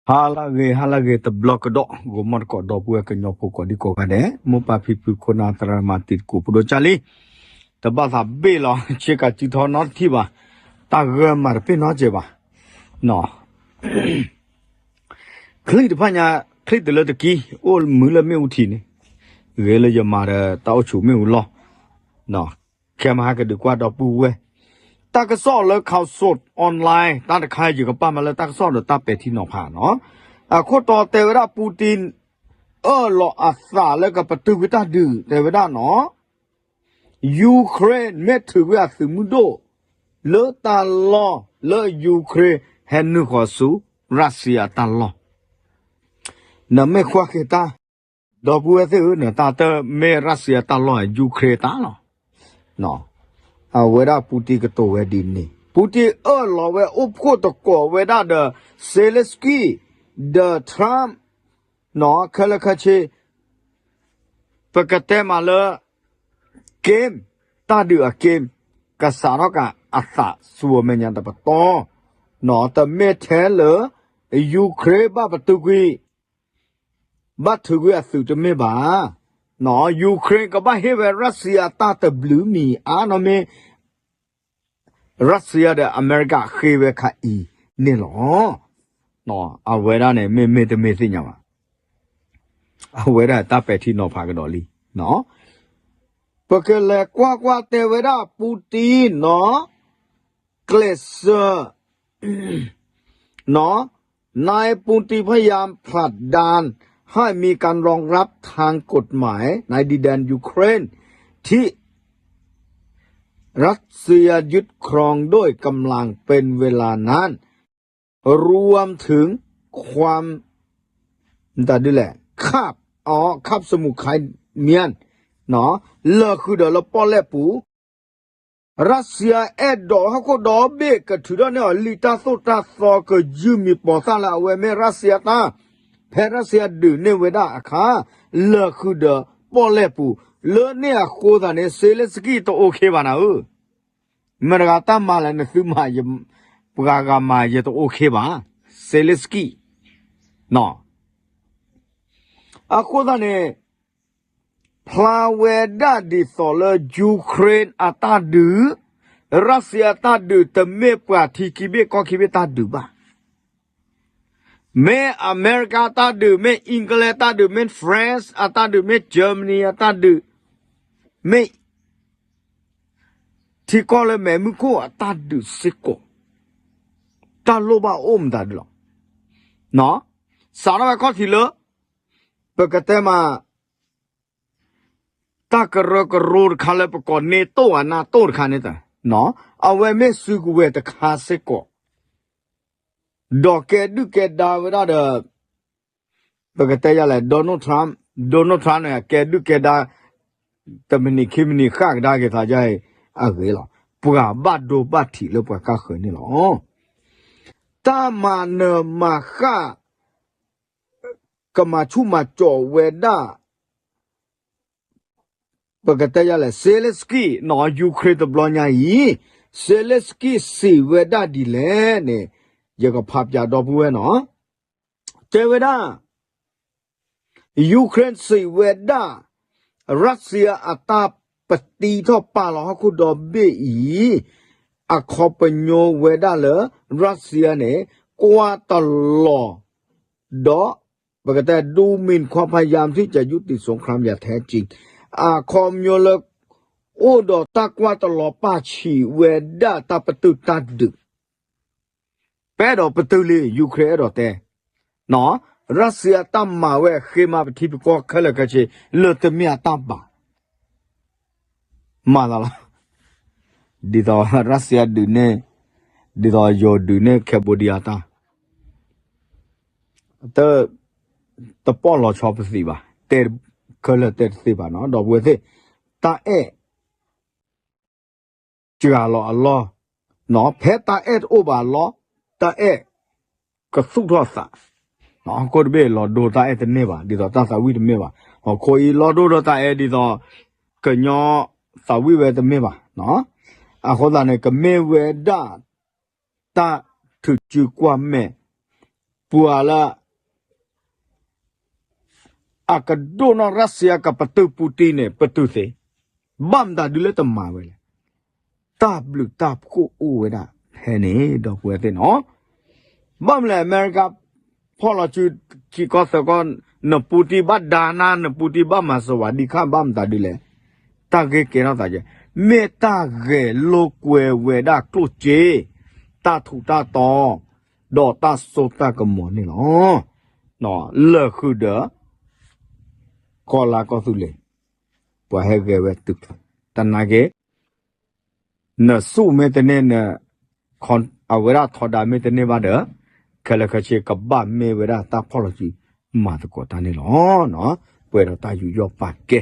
ဟါလၢအဂ့ၤ ဟါလၢအဂ့ၤတဘျီကဒီး ဂီၤမီၢ်တကိး ဒီပုၢ်ဝဲၢ်ကညီဖိကိးဒံကိးဂၤဒဲး မိၢ်ပၢ်ဖံဖု ခိၣ်နၢ်သရၣ်မၤတံၤသကိး ဖိဒိၣ်ကၢ်လံ, တဘၣ်သးဘ့ၣ်လီၤ ဆ့ကၤစုထီနီတထံၣ်ဘၣ်, တၢ်ဂၢၢ်မၤတပ့ၢ်နီတစဲးဘၣ်, နီၤ ချံၣ်တဖၣ်ညါ ချံၣ်တုၤလၢတကံ အိၣ်မုာ်လၢမ့ၣ်အူထံန့ၣ်, ဂ့ၤလၢယမၤဒီးတၢ်အိၣ်ဆူၣ်မ့ၣ်အူလီၢ်, ခဲမဟါကဒုးကွၢ်ဒီပုၢ်ဝဲၢ်, တၢ်ကစီၣ်လၢ Khaosod Online တၢ်တခါ ယကပာ်မၤလၢတၢ်ကစီၣ်ဒီးတၢ်ပဲာ်ထံနီၤဖးနီၤ, အခိၣ်တီတဲဝဲဒၣ် Putin အၢၣ်လီၤအသးလၢကပတုာ်ကွံာ်တၢ်ဒုး တဲဝဲဒၣ်နီၤ Ukraine မ့ၢ်ထုးကွံာ်အသုးမုၢ်ဒိၣ် လၢတၢ်လီၢ်လၢ Ukraine ဟဲနုာ်ဃီၤဆူ Russia တၢ်လီၢ်, နမ့ၢ်ကွၢ်က့ၤတၢ်, ဒီပုၢ်ဝဲၢ်သ့ၣ်ဧၢ နတၢ်တမ့ၢ် Russia တၢ်လီၢ် Ukraine တၢ်လီၢ်, အဝဲဒၣ် Putin ကတိၤဝဲဒ်န့ၣ် Putin အၢၣ်လီၤဝဲအိၣ်ဖှိၣ်သကိးဝဲဒၣ်ဒီး Zelensky ဒီး Trump နီၤ ခဲလၢာ်ခဲဆ့ ပကတဲမးလၢ game တၢ်ဒုးအ game ကစးထီၣ်က့ၤအသးဆူအမဲာ်ညါတပတီၢ်, နီၤ တမ့ၢ်ထဲလၢ Ukraine ဘၣ်ပတုာ်ကွံာ် ဘၣ်ထုးကွံာ်အသုးတမ့ၢ်ဘၣ်, နီၤ Ukraine ကဘၣ်ဟ့ၣ်ဝဲ Russia တၢ်တဘျုးမံၤအါနီၢ်မ့ၢ် Russia ဒီးအမဲရကၤဃ့ဝဲခါအံၤန့ၣ်လီၤ. အဝဲဒၣ်န့ၣ် မ့မ့ၢ်တမ့ၢ်သ့ၣ်ညါဘၣ်. အဝဲဒၣ်တၢ်ပဲာ်ထံနီၤဖးကဒီးလံ. ပကလဲၤကွၢ်ကွၢ်တဲဝဲဒၣ် Putin နီၤ ကျဲးစၢး နီၤ นายปูตินพยายามผลักดันให้มีการรองรับทางกฎหมายในดินแดนยูเครนที่รัสเซียยึดครองด้วยกำลังเป็นเวลานั้น รวมถึงความ တၢ်ဒ်လဲၣ် คาบ อ๋อ คาบสมุทรไครเมีย နီၤ လၢာ်ဃုာ်ဒီးလၢပီၣ်လဲၣ်ပူၤ ရၢးစံယါအဲၣ်ဒိးဟီၣ်ခိၣ်ဒီဘ့ၣ်ကထုးထီၣ်န့ၢ်အီၤလံာ်တၢ်သိၣ်တၢ်သီ ကယုၢ်မံၤပိာ်သၣ်လၢအဝဲမ့ၢ်ရၢးစံယါတၢ်, ဖဲရၢးစံယါဒုးန့ၢ်ဝဲဒၣ်အခါ လၢာ်ဃုာ်ဒီးပီၣ်လဲၣ်ပူၤ လၢန့ၣ်အဃိသတးန့ၣ် Zelensky တအိၣ်ခ့ဘၣ်နၤဧၢ, မတၤတဂၤတၢ်မၤလဲၣ်နသုမၤ ပှၤဂၤမၤယတအိၣ်ခ့ဘၣ်, Zelensky နီၤ အဃိသတးန့ၣ် ဖျါဝဲဒၣ်ဒ်သိးလၢ Ukraine အတၢ်ဒုး, ရၢးစံယါတၢ်ဒုး တမ့ၢ်ပှၤထံခံဘ့ၣ်ကီၢ်ခံဘ့ၣ်တၢ်ဒုးဘၣ်. မ့ၢ်အမဲရကၤတၢ်ဒုး, မ့ၢ် England တၢ်ဒုး, မ့ၢ် France အတၢ်ဒုး, မ့ၢ် Germany အတၢ်ဒုး, မ့ၢ် ထံကီၢ်လၢမဲာ်မုၢ်ခိၣ်အတၢ်ဒုးစ့ၢ်ကီး, တၢ်လိၣ်ဘၣ်အိၣ်မတၤဒုးလီၤ. စးထီၣ်ဝဲခီၣ်ထံးလၢ ပကတဲမး တၢ်ကရၢကရိတခါလၢပကိး NATO အ NATO တခါန့ၣ်တၢ်, အဝဲမ့ၢ်စုကဝဲၤတခါစ့ၢ်ကီး, ဒီးကဲဒုၣ်ကဲဒါဝဲဒၣ်ဒီး ပကတဲယၤလဲၣ် Donald Trump, Donald Trump န့ၣ် ကဲဒုၣ်ကဲဒါ တမံၤနံၤခံမံၤနံၤ ဃၣ်ကဒါက့ၤသးဒ်အံၤအဂ့ၢ်လီၤ. ပှၤဘၣ်ဒိဘၣ်ထံးလၢပှၤကါဃၢၤန့ၣ်လီၤ. တၢ်မၤနၢၤမၤဃၣ် ကမၤဆူၣ်မၤစိးဝဲဒၣ် ပကတဲယၤလဲၣ် Zelensky နီၤ Ukraine တဘျီညါအံၤ Zelensky စံးဝဲဒၣ်ဒ်လဲၣ်န့ၣ် ယကဖးပၠးဒီပုၢ်ဝဲၢ်နီၤ တဲဝဲဒၣ် Ukraine စံးဝဲဒၣ် Russia အတၢ်ပတံထီၣ်ပာ်လီၤဟီၣ်ခိၣ်ဒီဘ့ၣ်အံၤ အခီပညီဝဲဒၣ်လၢ Russia န့ၣ် ကွၢ်တလီၤ ဒီး ပကတဲ ดูหมิ่นความพยายามที่จะยุติสงครามอย่างแท้จริง အခီပညီလၢ အိၣ်ဒီးတၢ်ကွၢ်တလီၤပာ်ဆံးဝဲဒၣ်တၢ်ပတုာ်တၢ်ဒုး ပအဲၣ်ဒိးပတုာ်လံ Ukraine အဲၣ်ဒိးတဲ, နီၤ Russia တၢ်မၤဝဲအဃ့မးပထံပကီၢ်ခဲလၢာ်ခဲဆ့ လၢတမ့ၢ်အတၢ်ဘၣ် မၤသးလီၤ. ဒ်သိး Russia ဒုးန့ၢ်, ဒ်သိးယိၤဒုးန့ၢ် Cambodia တၢ်, တပီၣ်လီၤဆီပသံးဘၣ်, တဲခဲလၢာ်တဲတသ့ဘၣ်နီၤ ဒီပုၢ်ဝဲၢ်သ့ၣ်, တၢ်အဲၣ် စှၤလီၤအလီၢ်, နီၤ ဖဲတၢ်အဲၣ်တအိၣ်ဘၣ်အလီၢ်, တၢ်အဲၣ်ကသူၣ်ထီၣ်သး, နီၤ ဟီၣ်ခိၣ်တဘ့ၣ်လီၤဒိတၢ်အဲၣ်တန့ၢ်ဘၣ် ဒ်သိးတၢ်သးဝံၣ်တမ့ၢ်ဘၣ်, ဟီၣ်ခိၣ်အံၤလီၤဒိဒီးတၢ်အဲၣ်ဒ်သိး ကညီသးဝံၣ်ဝဲတမ့ၢ်ဘၣ်, နီၤ အဃိသတးန့ၣ် ကမ့ၢ်ဝဲဒၣ် တၢ်ထုးစုကွၢ်မဲာ် ပှၤလၢ အကဒိၣ်နီၢ်ရၢၡါကပတုာ်ပူတံန့ၣ် ပတုာ်သ့, ဘၣ်မတၤဒုလၢတမၤဝဲလဲၣ်. တၢ်ဘျုးတၢ်ဖှိၣ်အိၣ်ဝဲဒၣ်ဖဲန့ၣ် ဒီပုၢ်ဝဲၢ်သ့ၣ်နီၤ. ဘၣ်မနုၤလဲၣ် အမဲရကၤ ဖီၣ်လီၤစု ခံကီၢ်သၢကီၢ် နပူတံဘၣ်ဒါနၤ နပူတံဘၣ်မၤစဝၤဒံခၣ် ဘၣ်မတၤဒုလဲၣ်. တၢ်ဂ့ၢ်ကဲထီၣ်သးကဲ မ့ၢ်တၢ်ဂဲၤလိာ်ကွဲဝဲဒၣ်ကျိၣ်စ့ တၢ်ထူးတၢ်တီၤ ဒီးတၢ်စိတၢ်ကမီၤန့ၣ်လီၤ. လၢာ်ဃုာ်ဒီး ကီၢ်လါကီၢ်သူလ့ၤ ပှၤဟဲဂဲၤဝဲတုၤ တနာ်က့ နဆူၣ်မ့ၢ်တန့ၢ် အဝဲဒၣ်ထီဒါမ့ၢ်တန့ၢ်ဘၣ်ဒီး ခဲလၢာ်ခဲဆ့ကဘၣ်မ့ၢ်ဝဲဒၣ်တၢ်ဖီၣ်လီၤစု မၤသကိးတၢ်န့ၣ်လီၤ. ပှဲၤဒီးတၢ်ယူးယီၣ်ပာ်ကဲ